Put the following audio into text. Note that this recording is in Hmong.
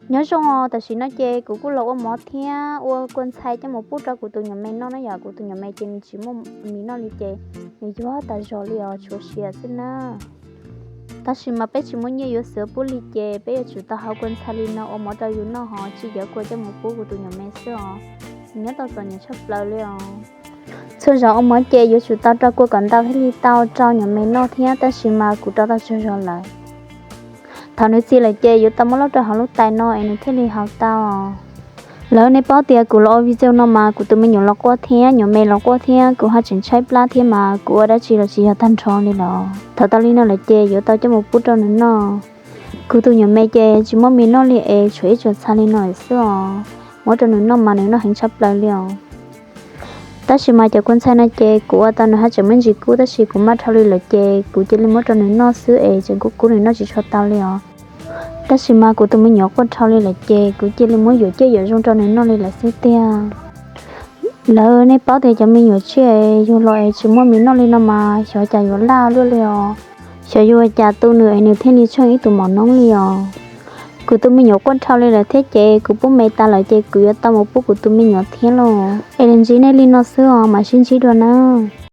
Nyob zoo os, tam sim no ces kuv kuj los ua mov thiab ua kua ntxhai coj mus pub rau kuv tus nyuam me noj na yom. Kuv tus nyuam me ces nws tsis muaj mis noj li ces nws yuag tas zog li os, tshuav siav xwb na. Tab sis mas peb tsis muaj nyiaj yuav xwb pub li ces peb yuav tsum tau hau kua ntxhai li no ua mov rau yus noj hos tsis yuav kua coj mus pub kuv tus nyuam me xwb os. Nws nyob tau txom nyem tshaj plaws li os. Txhua zaus ua mov ces yuav tsum tau rau kua kom ntau thiaj li tau rau nyuam me noj thiab, tab sis mas kuv rau tau tsaug zog lawm. Thaum nws txi lawm ces yuav tau muab lab rau hauv lub tais no es nws thiaj li haus tau. Lawv nej paub tias kuv los ua video no mas kuv tus me nyuam los quaj thiab nyuam me los quaj thiab kuv haj tseem tshaib plab thiab mas kuv ua dab tsi los tsis yog tag nrho li lawm. Thaum tau li no lawm ces yuav tau coj mus pub rau nws noj. Kuv tus nyuam me ces tsis muaj mis noj li es tshuav ib tsuas txha li no lawm xwb os. Muab rau nws noj mas nws noj heev tshaj plaws li os. Tab sis mas cov kua ntxhai no ces kuv ua tau nws haj tseem muaj ntsis kub, tab sis kuv maj dhau li lawm ces kuv cia li muab rau nws noj xwb es tseem kub kub nws noj tsis tshua tau li os. Tab sis mas kuv tus me nyuam quaj dhau li lawm ces kuv cia li muab yuam ciaj yuam zoo rau nws noj li lawm xwb tiag. Lawv nej paub tias cov me nyuam tsiaj yug los es tsis muaj mis noj li no mas xyov cas yuav laj luaj li os. Xyov yuav ua cas tu nws es nws thiaj li tsheej ib tug mom noob li os. Kuv tus me nyuam quaj dhau li lawm thiab ces kuv pub me tas lawm ces kuv yuav tau mus pub kuv tus me nyuam thiab lauj. Es li ntsib nej li no xwb os, mam sib ntsib dua nawb.